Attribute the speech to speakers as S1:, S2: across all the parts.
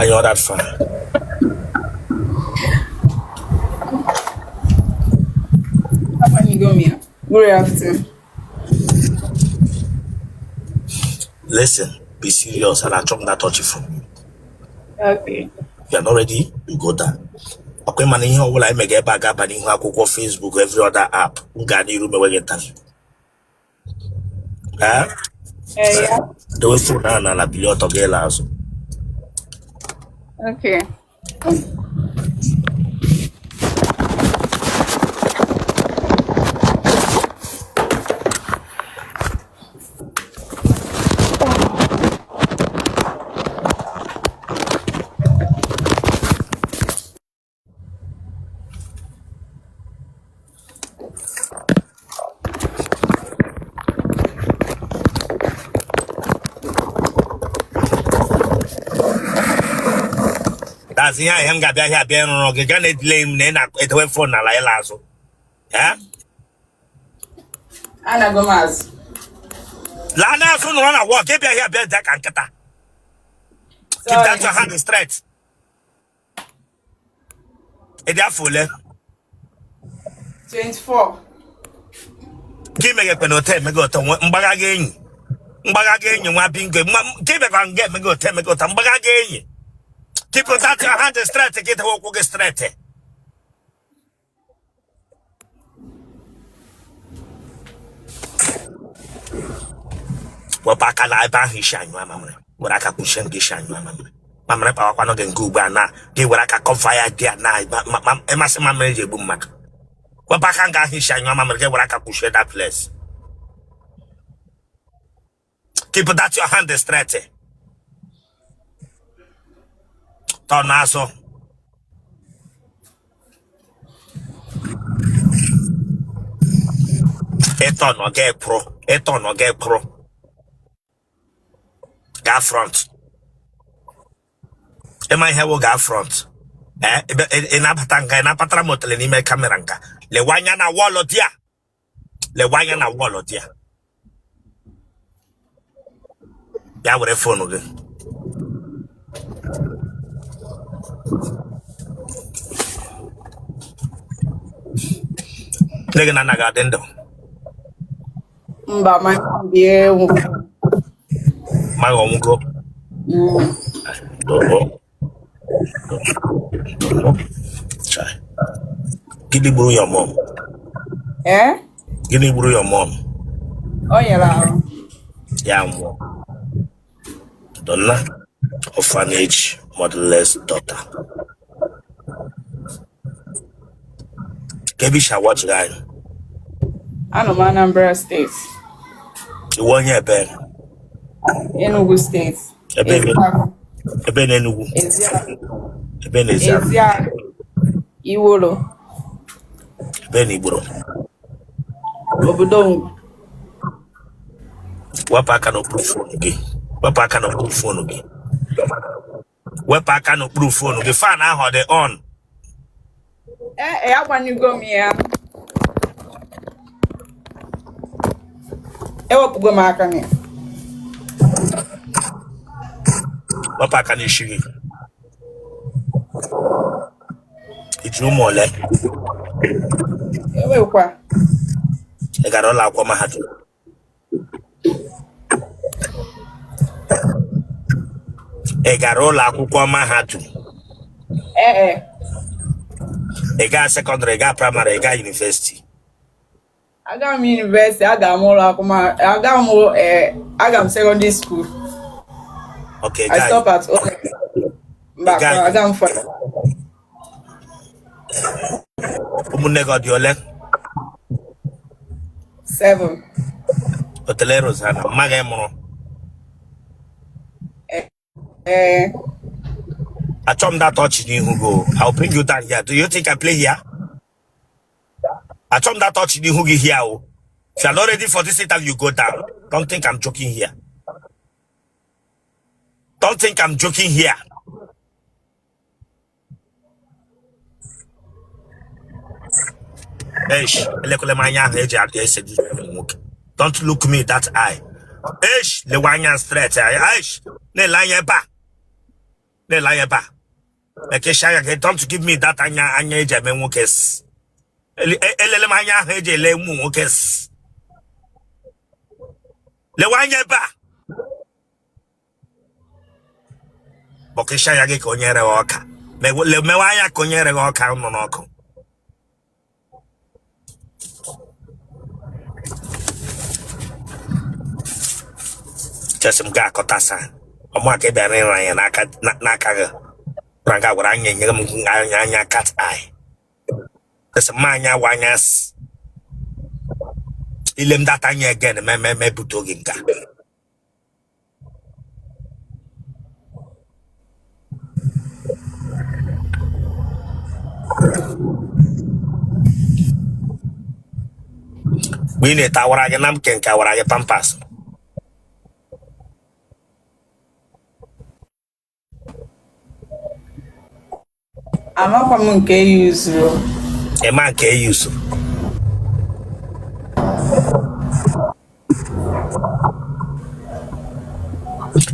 S1: Gbanyụọ that fan.
S2: Agbanyego m ya. Good afternoon.
S1: Listen, be serious and achọ m that touch from you.
S2: Okay.
S1: If you are not ready, you go down. Ọkwa ị ma na ihe ọbụla anyị mega ebe a ga-aba n'ihu akwụkwọ Facebook, every other app. M gaa n'iru mewe gị interview. Eh?
S2: Eh, yeah.
S1: Dowe phone ahụ n'ala, bilie ọtọ gị laa azụ.
S2: Okay.
S1: That's ihe ahụ m ga-abịa ahịa abịa ịrụrụ gị gaa na-edile m na ị na-edewe phone n'ala ịla azụ. Eh?
S2: Anago m azụ.
S1: Laa n'azụ nọrọ na wall ka ị bịa ahịa bịa dị ka nkịta. Keep that your hand straight. Ị dị afọ ole?
S2: 24.
S1: Ka imegekwe na otu emege otu mgbagha gị enyi mgbagha gị enyi nwa bingo ka imekwa nga emege otu emege otu mgbagha gị enyi. Keep that your hand straight ka ị dewe ụkwụ gị straight. Wepụ aka na ebe ahụ i shi anyụ mamịrị, were aka kpuchie nga i shi anyụ mamịrị. Mamịrị kpawakwanụ gị nke ugbu a na gị were aka cover ya dị ya na ịmasị mamịrị ji egbu mmadụ. Wepụ aka nga ahụ i shi anyụ mamịrị, gị were aka kpuchie that place. Keep that your hand straight. Turn azụ. Ịtọ nọ gị kwụrụ, ịtọ nọ gị kwụrụ. Gaa front. Ịma ihe wụ gaa front. Ee, ị na-abata nga, ị na-apatara m otele n'ime camera nka. Lewe anya na wall dị a. Lewe anya na wall dị a. Bịa were phone gị. Nne gị na nna gị adị ndụ?
S2: Mba, my mom bi ewu.
S1: Mma gị ọnwụgo?
S2: Mm.
S1: Chai. Gịnị gburu your mom?
S2: Eh?
S1: Gịnị gburu your mom?
S2: O nyere ahụ.
S1: Ya nwụọ. Donna, orphanage, motherless daughter. Kee ebe i shi awatch gị anyị?
S2: Anọ m Anambra State.
S1: Ị wụ onye ebe?
S2: Enugu State.
S1: Ebe
S2: Eziagụ.
S1: Ebe na Enugu?
S2: Eziagụ.
S1: Ebe na Eziagụ?
S2: Eziagụ. Iwolo.
S1: Ebe na Igboro?
S2: Obodo Ngwu.
S1: Wepụ aka n'okpuru phone gị. Wepụ aka n'okpuru phone gị. Wepụ aka n'okpuru phone gị. Fan ahụ ọ dị on?
S2: Ee, agbanyụgo m ya. Ewepụgo m aka m ya.
S1: Wepụ aka n'isi gị. I ji ụmụ ole?
S2: Enwekwa.
S1: Ị gara ụlọ akwụkwọ mahadum? Ị gara ụlọ akwụkwọ mahadum?
S2: Ee.
S1: Ị gaa secondary, ị gaa primary, ị gaa university?
S2: Aga m university, aga m ụlọ akwụkwọ, aga m aga m secondary school.
S1: Okay,
S2: I stop at O level. Mba, aga m further.
S1: Ụmụnne gị ọ dị ole?
S2: 7.
S1: Otele Rosanna, mma gị mụrụ?
S2: Ee.
S1: Achọ m that ọchị n'ihu gị. I'll bring you down here. Do you think I play here? Achọ m that ọchị n'ihu gị here o. If you are not ready for this interview, you go down. Don't think I'm joking here. Don't think I'm joking here. Eish, elekwala m anya ahụ eji ese gị nwoke. Don't look me that eye. Eish, lewe anya straight. Eish, na-ele anya ebe a. Na-ele anya ebe a. Mekesha anya gị. Don't give me that anya anya eji eme nwoke. Elele m anya ahụ eji ele ụmụ nwoke. Lewe anya ebe a. Bọkesha anya gị ka onye reghị ọka. Mewe anya ka onye reghị ọka nọ n'ọkụ. Chesi m ga-akọtasa ọmụaka ị bịara ịrụ anya n'aka gị ra nga gwara anya enyere m anya anya cat eye chesi m anya wa anya ile m that anya again me bute oge nka. Mgbe ị na-eto awara gị napkin ka awara gị Pampers?
S2: Amakwa m nke e yuzuru.
S1: Ịma nke e yuzuru?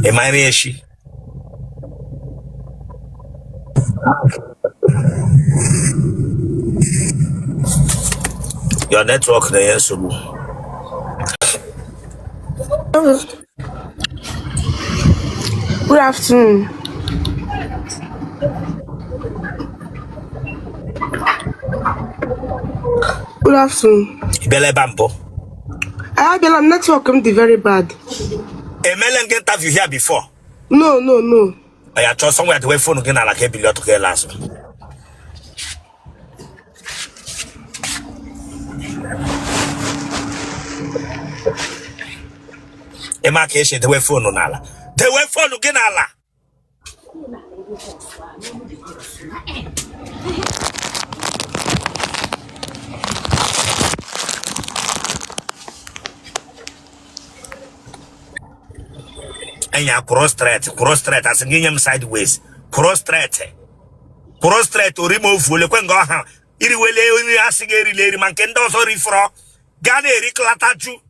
S1: Ịma nri eshi? Your network na-enye nsogbu.
S3: Good afternoon. Good afternoon.
S1: Ị bịala ebe a mbụ?
S3: Abịala m, network m dị very bad.
S1: Emele m gị interview here before?
S3: No, no, no.
S1: Ya chọọ somewhere dewe phone gị n'ala ka ebili ọtọ gị azụ. Ị ma ka esi edewe phone n'ala? Dewe phone gị n'ala. Enya kwụrụ straight, kwụrụ straight. Asị gị nye m sideways. Kwụrụ straight, kwụrụ straight. Ori ma ofu olekwe nga ọha iriwele nri asị gị erila eri ma nke ndị ọzọ rifọrọ gaa na-eriklata ju.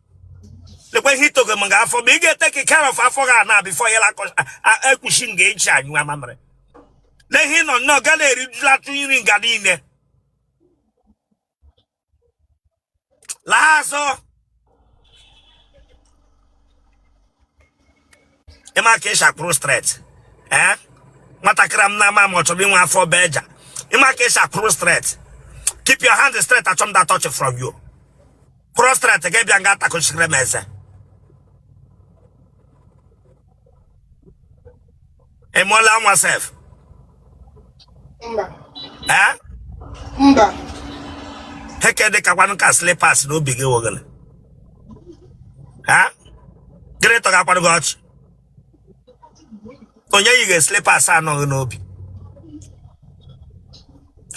S1: Lekwe ihe itogo m nga afọ ma ị ga-etake care of afọ gị ana before ya ekwuchi nga eji anyụ amamịrị. Lee ihe ị nọ nnọọ gaa na-erijulatụ nri nga niile. Laa azụ. Ị ma ka esi akwụrụ straight? Ee, nwatakịrị m na-ama ma ọ chọrọ inwe afọ beja. Ị ma ka esi akwụrụ straight? Keep your hand straight. Achọ m that touch from you. Kwụrụ straight. Gị bịa nga atakụchiri m eze. Ị mụọla nwa sef?
S3: Mba.
S1: Ee?
S3: Mba.
S1: Heke dị ka kwanụ ka slippers n'obi gị wụ gịnị? Ha gịnị tọgakwanụ gị ọchị? Onye yi gị slippers anọghị n'obi?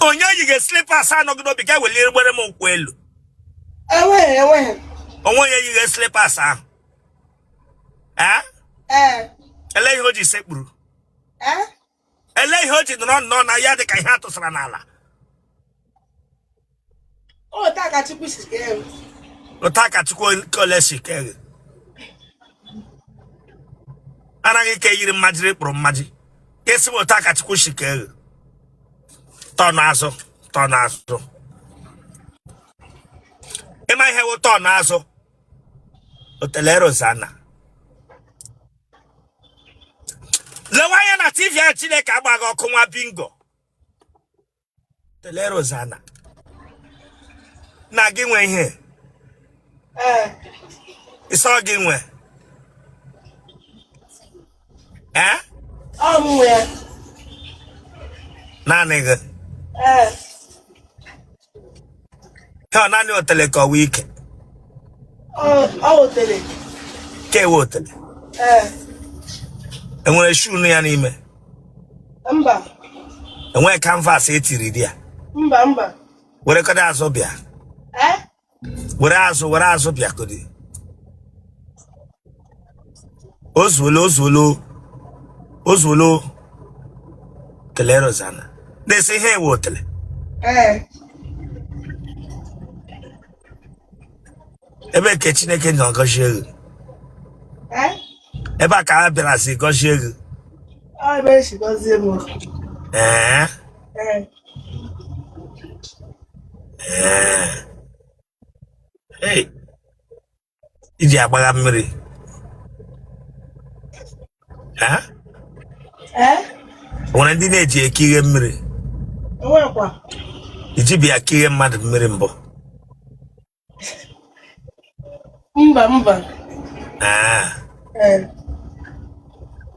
S1: Onye yi gị slippers anọghị n'obi? Ka eweliri gbere m nkwụ elu.
S3: Enweghị, enweghị.
S1: Onwe onye yi gị slippers ahụ? Ee?
S3: Ee.
S1: Ele ihe o ji sekpuru?
S3: Ee.
S1: Ele ihe o ji nọrọ nnọọ na ya dị ka ihe a tụsara n'ala?
S3: Otu a ka Chukwu si kee m.
S1: Otu a ka Chukwu ole si kee gị? Anaghị ka eyiri mmajiri kpụrụ mmaji ka esi m otu a ka Chukwu si kee gị. Turn azụ, turn azụ. Ịma ihe wụ turn azụ? Otele Rosanna, lewe anya na TV ahụ. Chineke agbaghị ọkụ nwa bingo. Tele Rosanna na gị nwe ihe?
S3: Ee.
S1: Ịsọ gị nwe? Ee?
S3: Ọ m nwe ya.
S1: Naanị gị?
S3: Ee.
S1: Ọ naanị otele ka ọwa ike?
S3: Ọ otele.
S1: Ka ewe otele?
S3: Ee.
S1: Enwere shoe ya n'ime?
S3: Mba.
S1: Enweghị canvas etiri di ya?
S3: Mba, mba.
S1: Were kọdị azụ bịa.
S3: Ee.
S1: Were azụ, were azụ bịa kọdị. Ozuolo, ozuolo, ozuolo. Tele Rosanna na-esi ihe ewe otele?
S3: Ee.
S1: Ebe nke Chineke nọ gọzie gị?
S3: Ee.
S1: Ebe a ka ha bịara si gọzie gị?
S3: Ọ ebe esi gọzie m.
S1: Ee.
S3: Ee.
S1: Ee. Hey, iji agbagha mmiri. Ha?
S3: Ee?
S1: O nwere ndị na-eji ekighe mmiri.
S3: Enwekwa.
S1: Iji bịa kighe mmadụ mmiri mbụ.
S3: Mba mba.
S1: Ah,
S3: Ee.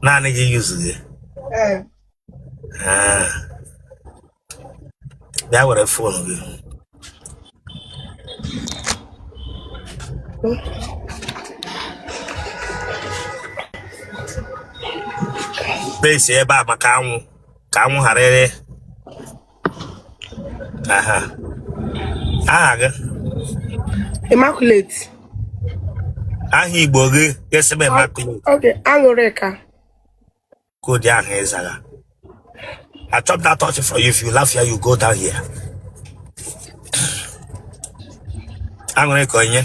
S1: naanị gị yuzu gị.
S3: Ee.
S1: Ah. Bịa were phone gị. Besi ebe a maka anwụ ka anwụ ghara ire. Aha. Aha gị?
S3: Immaculate.
S1: Aha Igbo gị ga-esi m Immaculate.
S3: Okay, Aṅụrịka.
S1: Kodi ahụ ịzara. I chop that touch for you. If you laugh here, you go down here. Aṅụrị ka onye?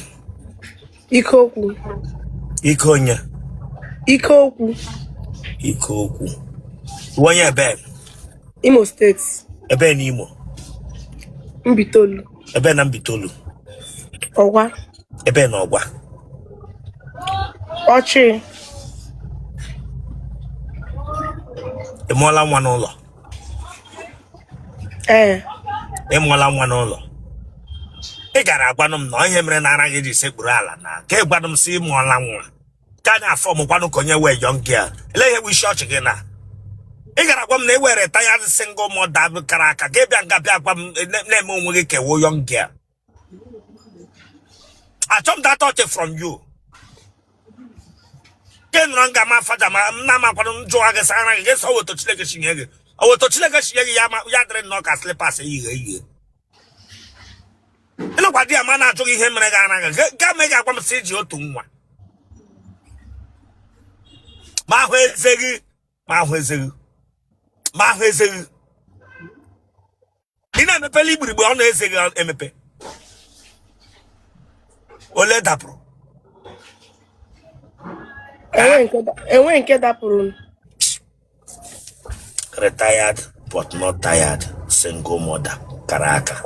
S3: Ike okwu.
S1: Ike onye?
S3: Ike okwu.
S1: Ike okwu. Iwe onye ebe?
S3: Imo State.
S1: Ebe n'Imo?
S3: Mbaitoli.
S1: Ebe na Mbaitoli?
S3: Ọgwa.
S1: Ebe na Ọgwa?
S3: Ọchị.
S1: Ị mụọla nwa n'ụlọ?
S3: Ee.
S1: Ị mụọla nwa n'ụlọ? Ị gara agwanụ m na ihe mere na ara gị ji sekpuru ala na ka ị gwanụ m sị ị mụọla nwa ka anyị afọ m kwanụ ka onye wee young girl. Elee ihe bụ isi ọchị gị na ị gara gwa m na ị were retired single mother kara aka ka ị bịa nga bịa gwa m na-eme onwe gị kewo young girl. Achọ m that touch from you. Ke nọrọ nga ma faja ma m na-amakwanụ m jụwa gị sara gị gị sọ weto Chineke chinye gị oweto Chineke chinye gị ya ya dịrị nnọọ ka slippers eyighe eyighe. Ịnọkwa di ya ma na-ajụ gị ihe mere gị ara gị gaa ma ị ga-agwa m sị iji otu nwa ma ahụ eze gị ma ahụ eze gị ma ahụ eze gị ị na-emepela igbirigbe ọnụ eze gị emepe ole dapụrụ?
S3: Enwe nke dapụrụ.
S1: Retired but not tired single mother kara aka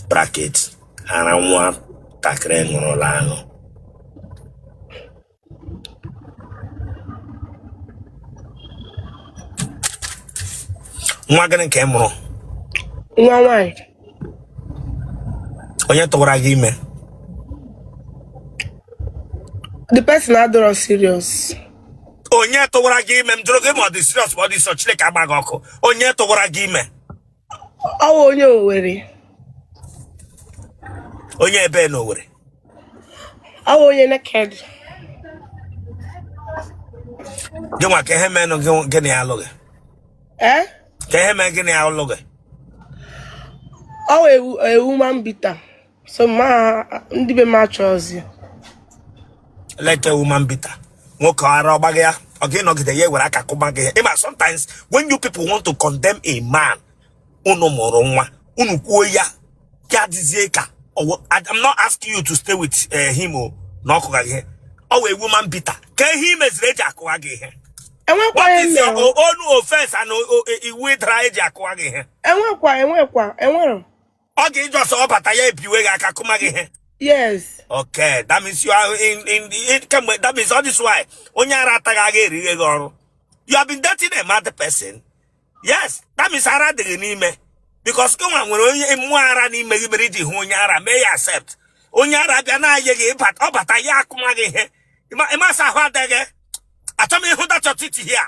S1: bracket ara nwa takịrị ṅụrụla aṅụ. Nwa gịnị ka ị mụrụ?
S3: Nwa nwaanyị.
S1: Onye tụwara gị ime?
S3: The person adọrọ serious.
S1: Onye tụwara gị ime? M jụrụ gị ma ọ dị serious ma ọ dị sọ Chineke agba gị ọkụ. Onye tụwara gị ime?
S3: Ọ wụ onye Owerri.
S1: Onye ebe na Owerri?
S3: Ọ wụ onye Naked.
S1: Gị nwa ka ihe menụ gị na ya alụghị?
S3: Eh?
S1: Ka ihe mee gị na ya alụghị?
S3: Ọ wụ a woman beater. So ma ndị be m achọzi.
S1: Leke woman beater. Nwoke ara ọgbaghị ya ọ ga-ịnọgide ya ewere aka kụba gị. Ịma sometimes when you people want to condemn a man unu mụrụ nwa unu kwuo ya ya adịzie ka I'm not asking you to stay with him o na ọ kụga gị ihe. Ọ wụ woman beater ka ihe i meziri eji akụwa gị ihe.
S3: Enwekwa
S1: What is
S3: ihe
S1: your
S3: mere.
S1: own offense and iwu ịdara eji akụwa gị ihe?
S3: Enwekwa enwekwa enwero.
S1: Ọ ga-eji ọsọ ọ bata ya ebiwe gị aka kụma gị ihe.
S3: Yes.
S1: Okay, that means you are in kemgbe that means all this why onye ara ataghị agha erighe gị ọrụ. You have been dating a mad person. Yes, that means ara adịghị n'ime because gị nwa nwere onye mmụọ ara n'ime gị mere iji hụ onye ara mee ya accept. Onye ara bịa na-ayị gị ọ bata ya akụma gị ihe. Ịmasị ahụ adịghị. Achọ m ịhụ that ọtịtị here.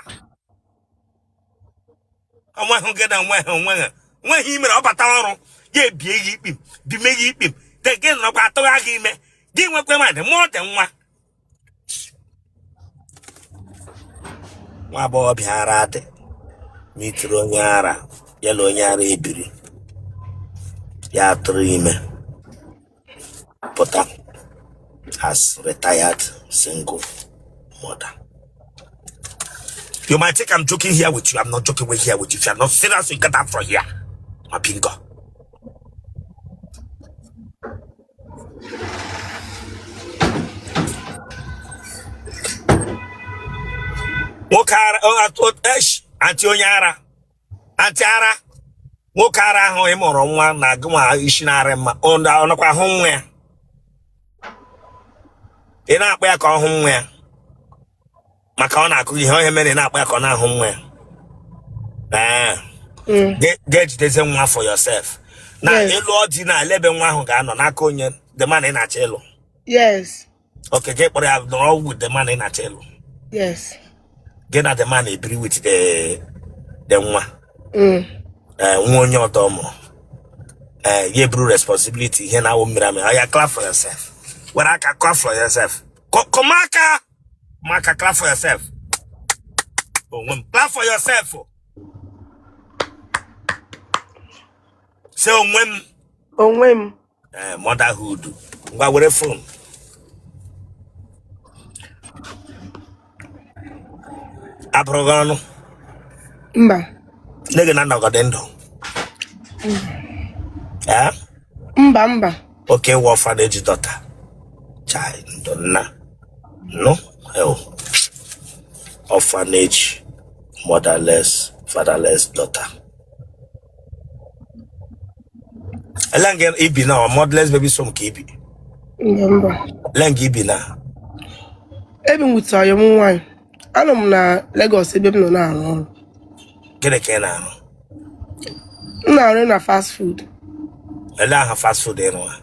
S1: Onweghị gị na onweghị onweghị onweghị i mere ọ bata ọrụ ya ebie gị ikpim bime gị ikpim te gị nọkwa atụgha gị ime gị nwekwa mmadụ mụọ dị nwa nwa agbọghọbịa ara dị mitiri onye ara ya na onye ara ebiri ya atụrụ ime pụta as retired single mother. You might think I'm joking here with you. I'm not joking with here with you. If you're not serious, you get out from here. My bingo. Nwoke ara, esh, aunty onye ara, aunty ara, nwoke ara ahụ ị mụrụ nwa na gị nwa isi na-arị mma, ọ nakwa ahụ nwa ya. Ị na-akpọ ya ka ọ hụ nwa ya maka ọ na-akụ ihe onye mere ị na-akpọ ya ka ọ na-ahụ nwa ya. Ee. Ga-ejidezi nwa for yourself na ị lụọ di na ele ebe nwa ahụ ga-anọ n'aka onye the man ị na-achọ ịlụ.
S3: Yes.
S1: Okay, gị kpọrọ ya nọrọ with the man ị na-achọ ịlụ.
S3: Yes.
S1: Gị na the man ebiri with the nwa. Ee, nwa onye ọdọ mụrụ. Ee, ya eburu responsibility ihe na-awụ mmiri amị. Ya clap for yourself. Were aka clap for yourself. Kụma aka. Kụma aka clap for yourself. Onwe m clap for yourself. Say onwe m.
S3: Onwe m.
S1: Ee, motherhood. Ngwa were phone. Abụrụ gị ọnụ.
S3: Mba.
S1: Nne gị na nna gị ọ dị ndụ? Ee?
S3: Mba mba.
S1: Okay, wụ orphanage daughter. Chai, ndụ nna. No? Hell. Orphanage, motherless, fatherless daughter. Ele nga i bi na ọ motherless baby home ka i bi?
S3: Mba mba.
S1: Ele nga i bi na?
S3: Ebi m with ọyị m nwaanyị. Anọ m na Lagos ebe m nọ na-arụ ọrụ.
S1: Gịnị ka ị na-arụ?
S3: M na-arụ na fast food.
S1: Ele aha fast food ị rụwa?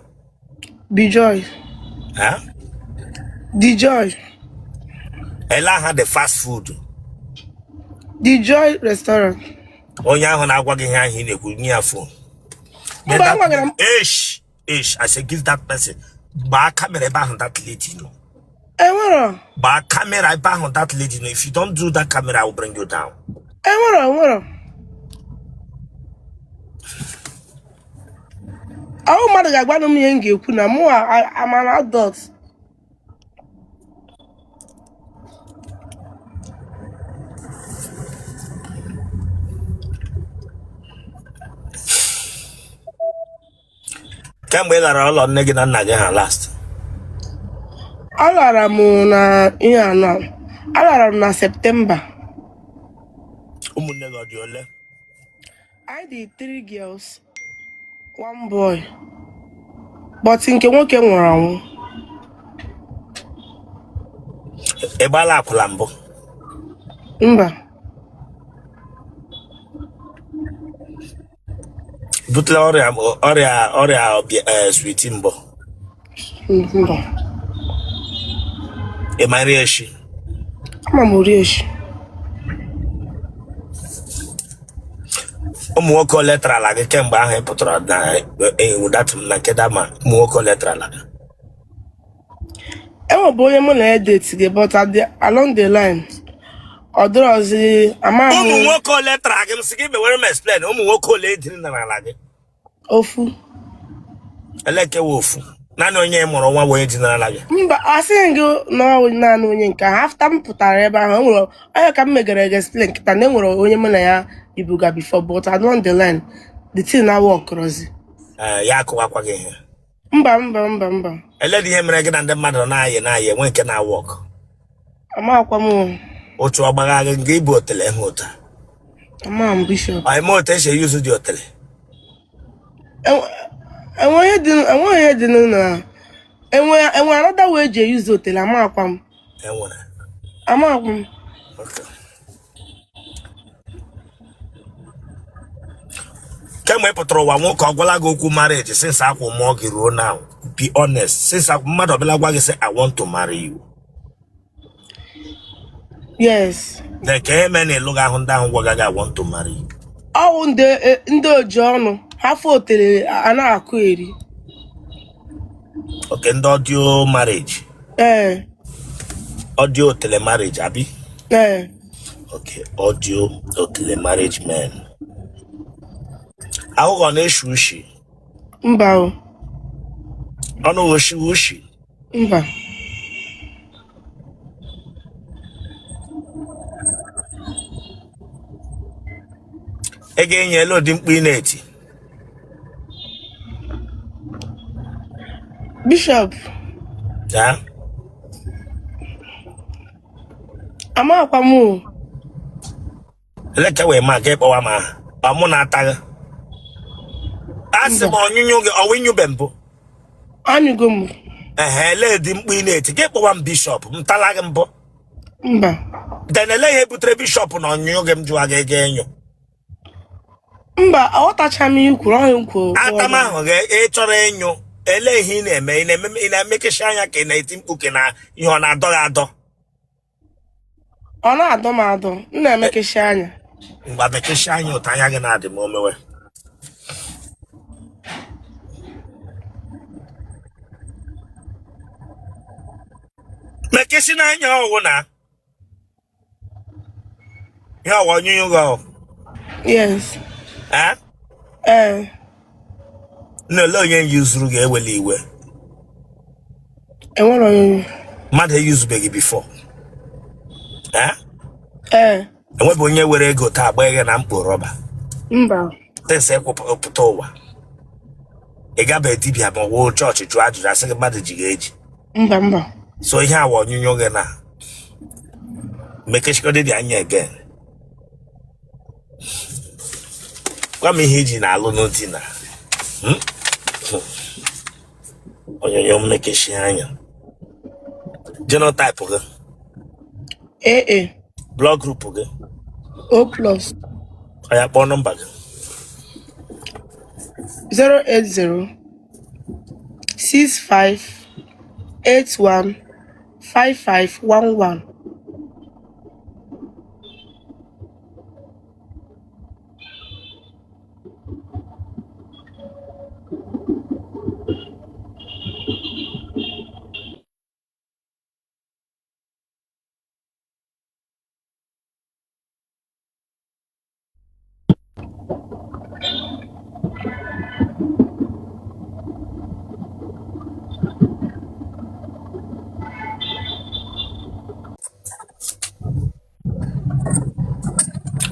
S3: Bijoy.
S1: Ha?
S3: The Joy.
S1: Ele aha the fast food?
S3: The Joy restaurant.
S1: Onye ahụ na-agwa gị ihe ahụ ị na-ekwu nye ya phone.
S3: Mba, agwagara m.
S1: Ish, ish, I say give that person. Gbaa camera ebe ahụ that lady nọ.
S3: Enwero.
S1: Gbaa camera ebe ahụ that lady nọ. If you don't do that camera, I will bring you down.
S3: Enwero, enwero. Ahụ mmadụ ga-agwanụ m ihe m ga-ekwu na mụ I'm an adult.
S1: Kemgbe ị lara ụlọ nne gị na nna gị ha last?
S3: Alara m na ihe anọ. Alara m na Septemba.
S1: Ụmụnne gị ọ dị ole?
S3: Anyị dị three girls, one boy. But nke nwoke nwụrụ anwụ.
S1: Ị gbaala akwụla mbụ?
S3: Mba.
S1: Butela ọrịa ọrịa ọrịa sweet mbụ?
S3: Mba.
S1: Ị ma nri eshi?
S3: Ama m ori eshi.
S1: Ụmụ nwoke ole tarala gị kemgbe ahụ ị pụtara na ewudatụ m na nke dama? Ụmụ nwoke ole tarala gị?
S3: Enwebụ onye mụ na ya date gị, but at the along the line ọ dịrọzi ama m.
S1: Ụmụ nwoke ole tara gị? M sị gị mewere m explain, ụmụ nwoke ole dinarala gị?
S3: Ofu.
S1: Ele nke wụ ofu? Naanị onye ị mụrụ nwa bụ onye dinarala gị?
S3: Mba, asịghị gị na ọ wụ naanị onye nke ahụ. After m pụtara ebe ahụ, enwere onye ka m megara gị explain kịta na enwere onye mụ na ya yibuga before, but along the line the thing na workrozi.
S1: Ee, ya akụwakwa gị ihe?
S3: Mba mba mba mba.
S1: Ele dị ihe mere gị na ndị mmadụ na-ayị na-ayị enwe nke na-awork?
S3: Amakwa m.
S1: Otu ọgbagha gị nga ibu otele hụ ụta.
S3: Ama m, Bishop.
S1: Ọ ime otu esi eyuzu dị otele?
S3: Enweghị ihe dị na enwe enwe another way eji eyuzu otele, amakwa m.
S1: Enwere.
S3: Amakwa m.
S1: Okay. Kemgbe ị pụtara ụwa, nwoke ọ gwala gị okwu marriage since akwụ mụọ gị ruo now? Be honest, since mmadụ ọbụla gwa gị sị I want to marry you?
S3: Yes.
S1: Na ka eme na ịlụghị ahụ ndị ahụ gwaga gị I want to marry you?
S3: Ọwụ ndị ndị oji ọnụ ha fụ otele a na-akụ eri.
S1: Okay, ndị audio marriage.
S3: Ee.
S1: Audio otele marriage, abi?
S3: Ee.
S1: Okay, audio otele marriage men. Ahụ gị ọ na-eshi ushi?
S3: Mba o.
S1: Ọnụ oshi ushi?
S3: Mba.
S1: Ị ga-enye elu ụdị mkpu ị na-eti?
S3: Bishop.
S1: Ya?
S3: Amakwa m o.
S1: Eleke wee ma gị kpọwa m aha ọ mụ na-ata gị asị m
S3: Mba.
S1: ọnyụnyụ gị ọwa ịnyụbe mbụ.
S3: Anyụgo m.
S1: Ehe, ele dị mkpu ị na-eti gị kpọwa m bishọp m tala gị mbụ.
S3: Mba.
S1: Then ele ihe butere bishọp na ọnyụnyụ gị m jụwa gị ga enyo.
S3: Mba, aghọtacha m ihe i kwuru, ọhịa m kwuru.
S1: Atam ahụ gị ị chọrọ ịnyụ ele ihe ị na-eme ị na-eme ị na-emekeshi anya ka ị na-eti mkpu ka na ihe ọ na-adọ gị adọ.
S3: Ọ na-adọ m adọ, m na-emekeshi anya.
S1: Ngwa mekeshi anya ụtọ anya gị na-adị ma o mewe. Mekeshi n'anya ọwụ na ihe ọwa onyinyo gị ọ.
S3: Yes.
S1: Eh?
S3: Ee.
S1: Na ele onye yuzuru gị ewela iwe.
S3: Enwere onye.
S1: Mmadụ eyuzubeghị before. Eh?
S3: Ee.
S1: Enwebe onye were ego taa gbaa gị na mkpo rọba.
S3: Mba.
S1: Since ị pụta ụwa. Ị gabe dibịa ma ọ wụ chọọchị jụọ ajụjụ asị gị mmadụ ji gị eji.
S3: Mba mba.
S1: So ihe awa onyinyo gị na mekechikọdị dị anya again. Gwa m ihe iji na-alụ n'di na onyonyo mmekechi anya. Genotype gị?
S3: AA.
S1: Blood group gị?
S3: O plus.
S1: Oya kpọọ nọmba gị.
S3: 080 65 81 5511.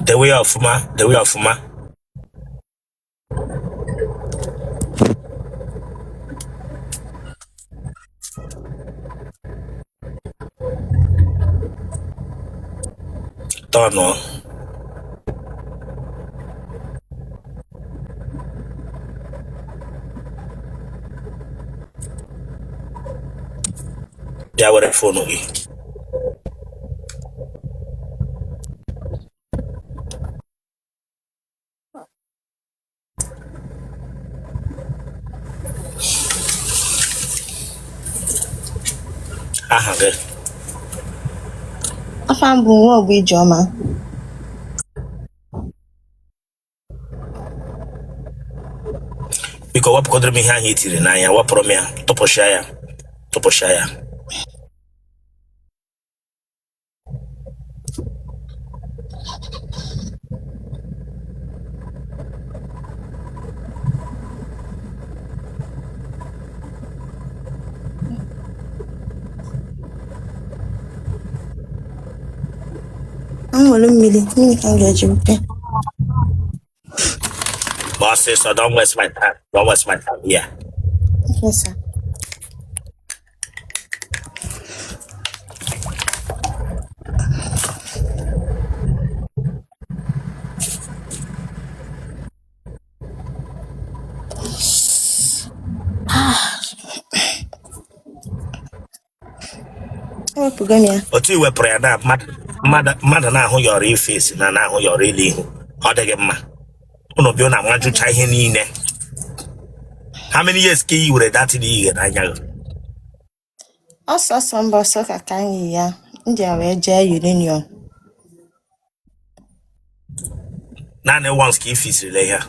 S1: Dewe ya ọfụma, dewe ya ọfụma. Tọnụ. Bịa were foonu gị. Aha gị?
S4: Afa m bụ Nwaogbu Ijeọma.
S1: Biko wepụkodoro m ihe ahụ i tiri n'anya, wepụrụ m ya, tụpụsịa ya, tụpụsịa ya.
S4: M nwere mmiri, mmiri ka m ga-eji wute.
S1: Ọsịsọ, don't waste my time. Don't waste my time here.
S4: Okay, sir. Ewepụgo m ya.
S1: Otu i wepụrụ ya na mmadụ na-ahụ your real face na na-ahụ your real ihu, ọ dịghị mma. Ụnụ bịa na amajụcha ihe niile. How many years ka i were that thing i yighe n'anya gị?
S4: Ọsọsọ mbọsị ụka ka m yi ya, m ji ya wee jee reunion.
S1: Naanị once ka i fisirila ihe a.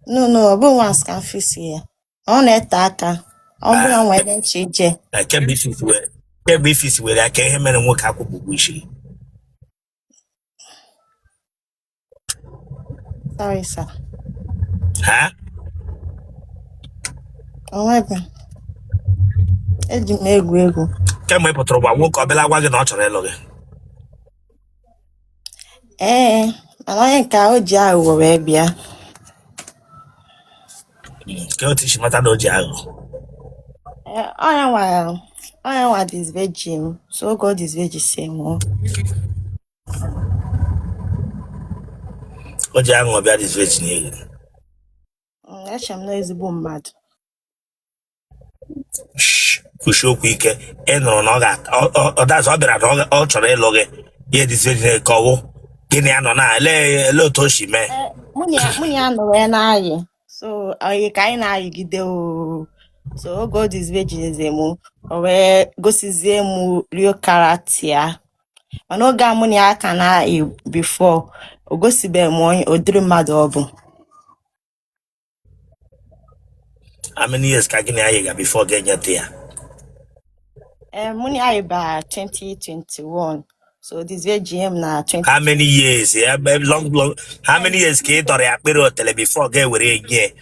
S4: No, no, ọ bụghị once ka m fisi ya. Ọ na-ete aka. Ọ bụrụ na nwere ebe nche ije.
S1: Na kemgbe i fisi were ya ka ihe mere nwoke akwụpụ ụgwọ isi gị.
S4: Sorry, sir.
S1: Ha?
S4: O nweghị. Eji m egwu egwu.
S1: Kemgbe ị pụtara ụwa nwoke ọ bịala gwa gị na ọ chọrọ ịlụ gị.
S4: Ee, mana onye nke ahụ ji aghụghọ wee bịa.
S1: Ke otu i si mata na o ji aghụghọ?
S4: Ee, ọ ya nwa disvirgin m. So oge ọ disvirgin si m.
S1: O ji aṅụ bịa disvirgin ego.
S4: Eche m na ezigbo mmadụ.
S1: Kwuchie okwu ike. Ị nụrụ na ọ ga ọ dazi ọ bịara na ọ chọrọ ịlụ gị, ya disvirgin ka ọwụ gịnị ya nọ na ele ele otu o si mee?
S4: Ee, mụ na ya nọrọ ya na-ayị, so ọyị ka anyị na-ayịgide o. So oge o disvirginizie mụ, o wee gosizie m real character ya. Mana oge a mụ na ya ka na-ayị before, o gosibeghị m onye ụdịrị mmadụ ọ bụ.
S1: How many years ka gị na ya yiga before gị enyete ya?
S4: Ee, mụ na ya yịba 2021, so disvirgin m na
S1: How
S4: 20.
S1: many years? Ya long long, how many years ka ị dọrọ ya akpịrị otele before gị ewere nye,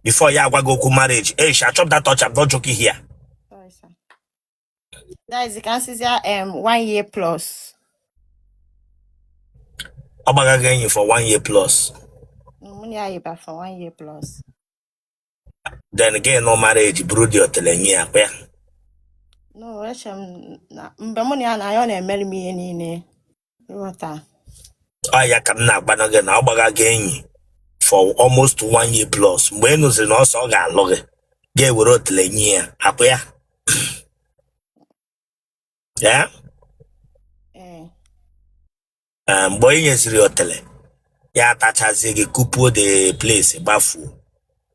S1: before ya agwa gị okwu marriage? Hey, achọ that touch. I'm not joking here.
S4: Sorry, sir. That is, ka nsizia one year plus.
S1: Ọ gbaga gị enyi for one year plus?
S4: Mụ na ya yịba for one year plus.
S1: Then gị nọ marriage buru dị otele nye ya kwa ya?
S4: No, eche m na mgbe mụ na ya na ya, ọ na-emere m ihe niile, ịghọta?
S1: Ọ ya ka m na-agbanụ gị na ọ gbaga gị enyi for almost one year plus, mgbe ị nụziri na ọsọ ọ ga-alụ gị, ga-ewere otele nye ya akwa ya? Ya.
S4: Ee.
S1: Ee, mgbe ị nyeziri otele ya, atachazie gị, kupuo the place, gbafuo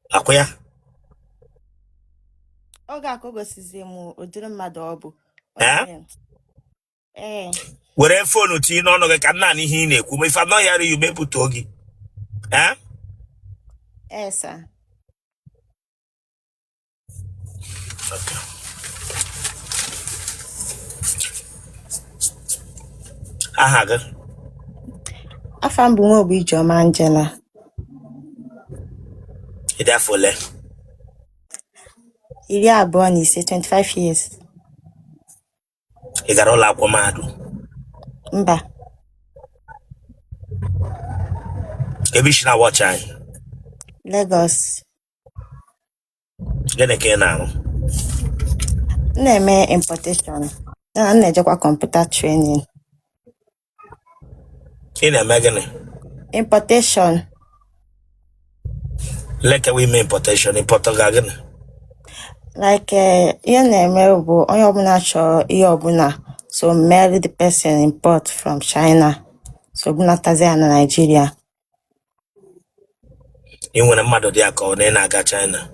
S1: akwa ya?
S4: Oge a ka o gosizie m ụdịrị mmadụ ọ bụ. Ọ
S1: Ee?
S4: na- ee.
S1: Were phone tinye n'ọnụ gị ka m na-anụ ihe ị na-ekwu. Ma if I'm not hearing you, mepụta gị. Ee?
S4: Ee, sir.
S1: Okay. Aha gị?
S4: Afa m bụ Nwaogbe Ijeọma Angela.
S1: Ị dị afọ ole?
S4: 25, 25 years.
S1: Ị gara ụlọ akwụkwọ mahadum?
S4: Mba.
S1: Ebe isi na watch anyị?
S4: Lagos.
S1: Gịnị ka ị na-arụ?
S4: M na-eme importation na m na-ejekwa computer training.
S1: Ị na-eme gịnị?
S4: Importation.
S1: Lekewa ime importation, import ga gịnị?
S4: Like ihe m na-eme bụ onye ọbụla chọrọ ihe ọbụla, so mere the person import from China, so bunatazi ya na Nigeria.
S1: Ị nwere mmadụ dị ya ka ọ na ị na-aga China?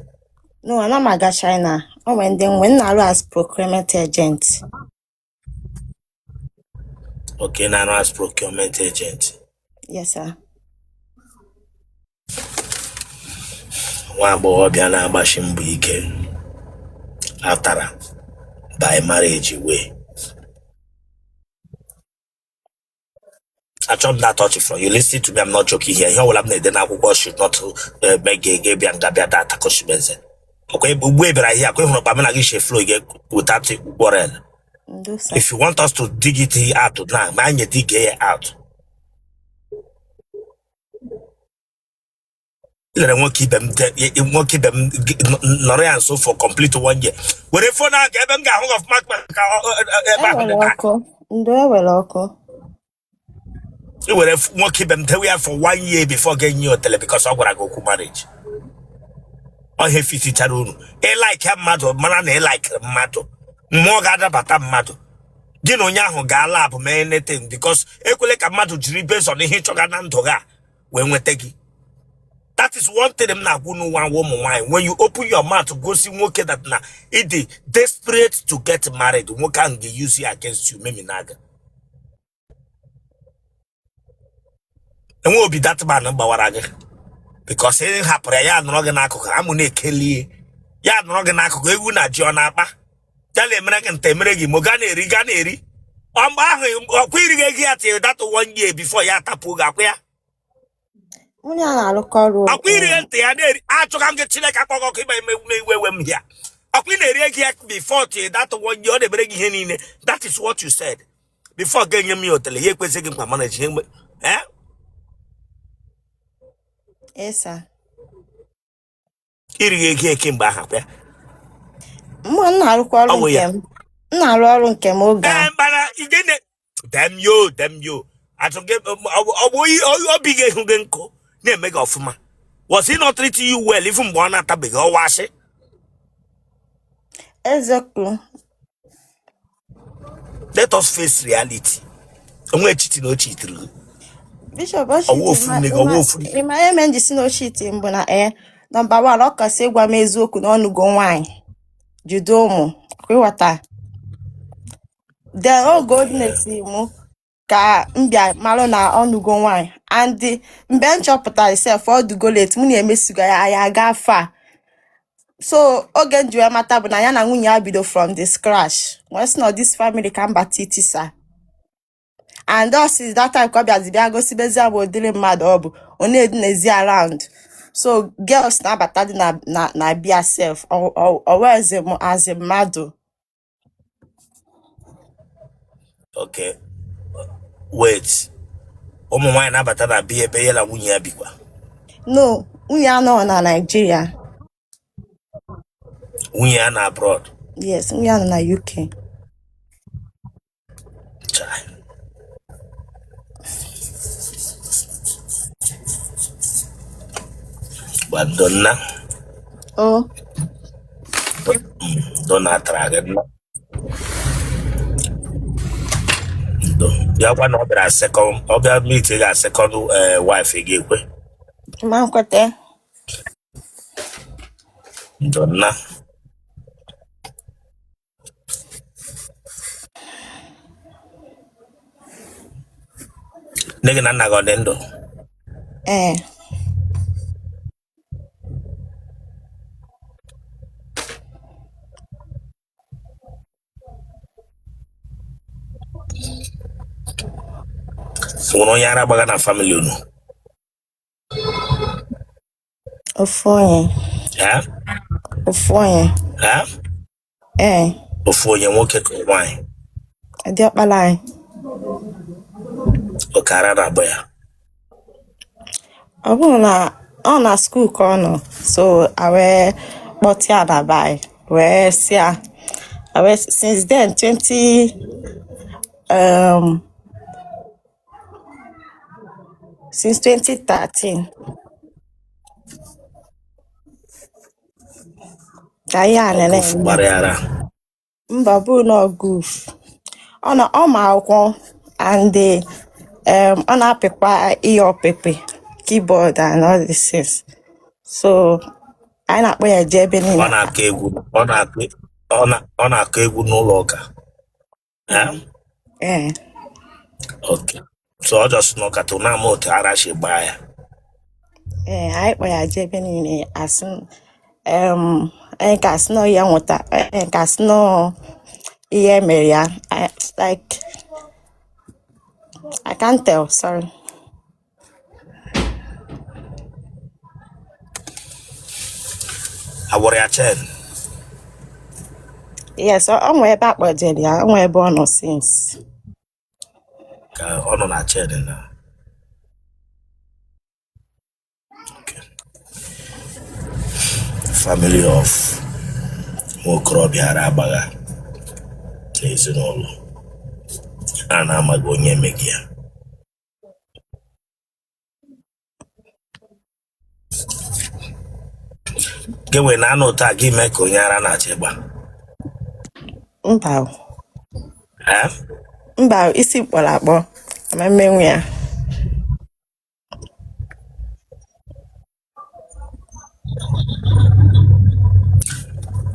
S4: No, ana m aga China. O nwere ndị nwe m na-arụ as procurement agent.
S1: Okay, na-arụ as procurement agent?
S4: Yes, sir.
S1: Nwa agbọghọbịa na-agbashi mbọ ike atara by marriage way. Achọ m that touch from you. Listen to me, I'm not joking here. Ihe ọbụla m na-ede n'akwụkwọ should not mee gị gị bịa nga bịa data kọshimenze. Ọkwa ugbu e bịara ihe akwa ịhụrụ kpa mụ na gị she flow gị without quarrel.
S4: Ndo, sir.
S1: If you want us to dig it out now, ma anyị dig ya out. Lere nwoke ibe m nwoke ibe m nọrọ ya nso for complete one year, were phone ahụ ka ebe m ga-ahụ gị ọfụma ka ebe ahụ dị
S4: Ewere
S1: dark.
S4: ọkụ. Ndo, ewere ọkụ.
S1: I were nwoke ibe m dewe ya for one year before ga-enye ya otele because ọ gwara gị okwu marriage. Ọ ihe fitichara unu. Ị like mmadụ, mara na ị like mmadụ, mmụọ ga-adabata mmadụ gị na onye ahụ gaa lab mee anything, because ekwele ka mmadụ jiri based on ihe ịchọga na ndụ gị a wee nweta gị. That is one thing m na-agwa n'ụwa nwa ụmụ nwaanyị: when you open your mouth gosi nwoke that na ị dị desperate to get married, nwoke ahụ ga-use ya against you. Memi na-aga enwe obi that man gbawara gị because ị hapụrụ ya, ya nọrọ gị n'akụkụ, amụ na-ekelie, ya nọrọ gị n'akụkụ, ewu na ji ọ na-akpa ya na-emere gị nta, emere gị mo ga na-eri ga na-eri. Ọ mgbe ahụ ọkwa iri gị ego ya till that one year before ya atapụ gị akwa ya?
S4: Mụ na ya na-arụkọ ọrụ.
S1: Ọkwa iri ntị ya na-eri, achọga m gị. Chineke akpọghị ọkụ ịba ime iwe ewe m ya. Ọkwa ị na-eri ego ya before till that one year, ọ na-emere gị ihe niile. That is what you said before ga-enye m ya otele ya ekwesịghị mkpa mana eji ihe eh.
S4: Yes, sir.
S1: Iri ego ya kemgbe ahụ akwa ya?
S4: Mụ m na-arụkwa ọrụ
S1: Ọ bụ
S4: nke
S1: ya.
S4: m. M na-arụ ọrụ nke m oge
S1: Ee,
S4: a.
S1: mana igene dem yo dem yo atụ gị ọ bụ obi ga-ehu gị nkụ. Na-eme gị ọfụma. Was he not treating you well even mgbe ọ na-atabeghị ọwa asị?
S4: Eziokwu.
S1: Let us face reality. Onwe cheating o cheatiri gị.
S4: Bishop, o
S1: Ọwụ
S4: cheat
S1: ofu nne gị, ọwụ ofu nne.
S4: ịma ihe mere m ji si na o cheat m bụ na ee number one, ọ kasị ịgwa m eziokwu na ọ nụgo nwaanyị jide ụmụ kwa ịghọta. Then oge o dinesi mụ ka m bịa marụ na ọ nụgo nwaanyị, and mgbe m chọpụtara sef ọ dugo late, mụ na emesigo ya anyị aga far. So oge m ji wee mata bụ na ya na nwunye ya bido from the scratch, wee sị na this family ka mbata itisa. And us since that time ka ọ bịazi bịa gosibezi ya bụ ụdịrị mmadụ ọ bụ, ọ na-edinezi around. So girls na-abata dị na bia sef ọwezi m as mmadụ.
S1: Okay, wait. Ụmụ nwaanyị na-abata na bi ebe ya na nwunye ya bikwa?
S4: No, nwunye ya nọ na Nigeria.
S1: Nwunye ya na abroad?
S4: Yes, nwunye ya nọ na UK.
S1: Chai. Gbado nna.
S4: Oh.
S1: Dona tara gị nna. Ndo. Bịakwa na ọ bịara second, ọ bịa meet gị as second wife, ị ga-ekwe?
S4: Ma nkwete.
S1: Ndo nna. Nne gị na nna gị ọ dị ndụ?
S4: Ee.
S1: Nwere onye ara gbaga na family unu?
S4: Ofu onye.
S1: Eh?
S4: Ofu onye.
S1: Eh?
S4: Ee.
S1: Ofu onye, nwoke ka nwaanyị?
S4: Diọkpala anyị.
S1: Oke ara na-agba ya?
S4: Ọ bụrụ na ọ na school ka ọ nọ, so a wee kpọta ya na be anyị wee sị ya a wee since then 20 since 2013 ka ihe a
S1: Ọ
S4: na-eme.
S1: goof gbara ya ara?
S4: Mba, ọ bụrụ na ọ goof, ọ na ọ ma akwụkwọ and ọ na-apịkwa ihe ọpịpị keyboard and all these things, so anyị na-akpọ ya eje ebe
S1: Ọ
S4: niile.
S1: na-akụ egwu, ọ na-akụ ọ na ọ na-akụ egwu n'ụlọ ụka? Eh?
S4: Ee.
S1: Okay. So ọ just nọkata na-ama otu ara si gbaa ya.
S4: Ee, anyị kpọ ya eje ebe niile, asị anyị ka asị na ya nweta, anyị ka asị na ihe mere ya. Like I can't tell, sorry.
S1: Awụrụ ya chen?
S4: Yes, ọ nwee ebe a kpọjere ya, ọ nwee ebe ọ nọ since.
S1: Ka ọ nọ na chen na. Okay. Family of nwa okorobịa ara agbagha n'ezinụlọ a na-amaghị onye emeghị ya. Gị wee na anụ ụtọ a gị mee ka onye ara na-achọ ịgba?
S4: Mba o.
S1: Eh?
S4: Mba o, isi kpọrọ akpọ ama mmenwu ya.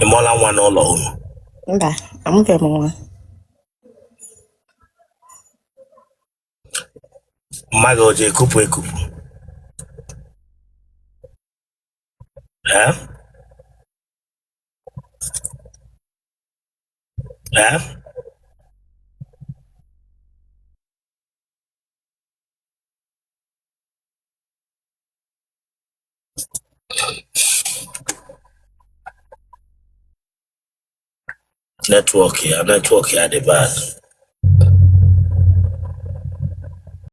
S1: Ị mụọla nwa n'ụlọ unu?
S4: Mba, amụbeghị m nwa.
S1: Mma gị o ji ekupụ ekupụ? Eh? Eh? Network ya, network ya dị bad.